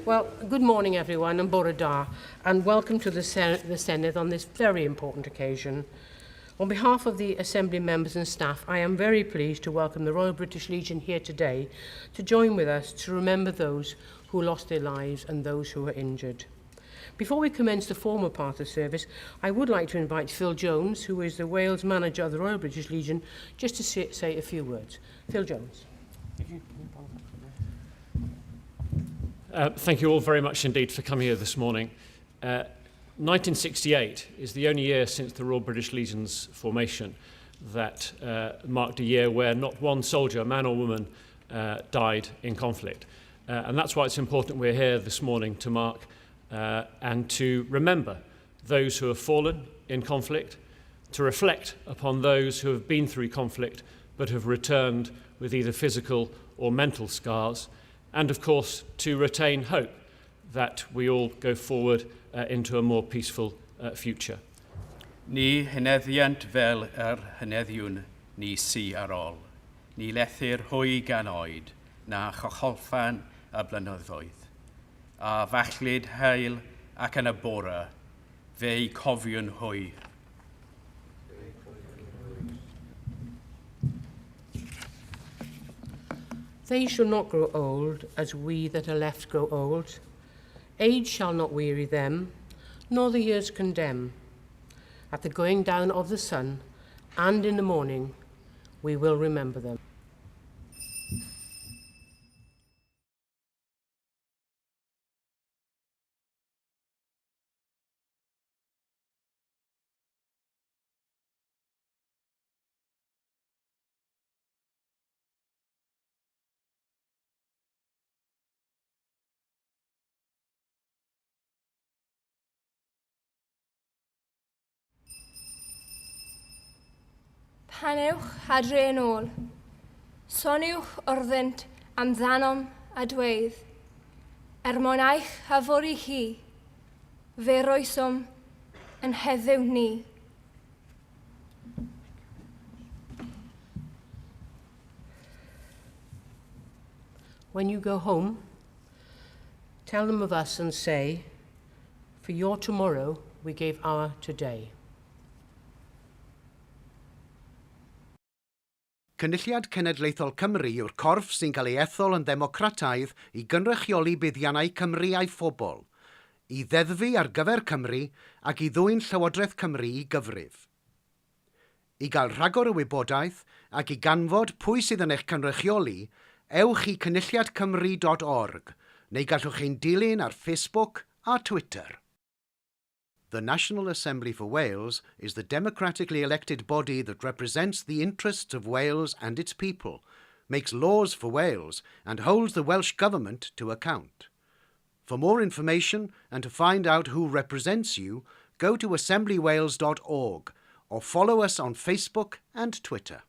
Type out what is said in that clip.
Well, good morning everyone and bore da, and welcome to the, Sen the Senedd on this very important occasion. On behalf of the Assembly members and staff, I am very pleased to welcome the Royal British Legion here today to join with us to remember those who lost their lives and those who were injured. Before we commence the formal part of the service, I would like to invite Phil Jones, who is the Wales manager of the Royal British Legion, just to say, say a few words. Phil Jones. Uh, thank you all very much indeed for coming here this morning. Uh, 1968 is the only year since the Royal British Legion's formation that uh, marked a year where not one soldier, man or woman, uh, died in conflict. Uh, and that's why it's important we're here this morning to mark uh, and to remember those who have fallen in conflict, to reflect upon those who have been through conflict but have returned with either physical or mental scars, and of course to retain hope that we all go forward uh, into a more peaceful uh, future. Ni hyneddiant fel yr hyneddiwn ni sy ar ôl. Ni lethir hwy gan oed, na chocholfan y blynyddoedd. A fachlud haul ac yn y bore, fe'u cofiwn hwy. They shall not grow old as we that are left grow old. Age shall not weary them, nor the years condemn. At the going down of the sun and in the morning, we will remember them. Pan ewch adre yn ôl, soniwch wrthynt amdanom a dweud, er mwyn eich hafori chi, fe roesom yn heddiw ni. When you go home, tell them of us and say, For your tomorrow we gave our today. Cynulliad Cenedlaethol Cymru yw'r corff sy'n cael ei ethol yn ddemocrataidd i gynrychioli buddiannau Cymru a'i phobl, i ddeddfu ar gyfer Cymru ac i ddwyn Llywodraeth Cymru i gyfrif. I gael rhagor o wybodaeth ac i ganfod pwy sydd yn eich cynrychioli, ewch i cynulliadcymru.org neu gallwch ein dilyn ar Facebook a Twitter. The National Assembly for Wales is the democratically elected body that represents the interests of Wales and its people, makes laws for Wales and holds the Welsh Government to account. For more information and to find out who represents you, go to assemblywales.org or follow us on Facebook and Twitter.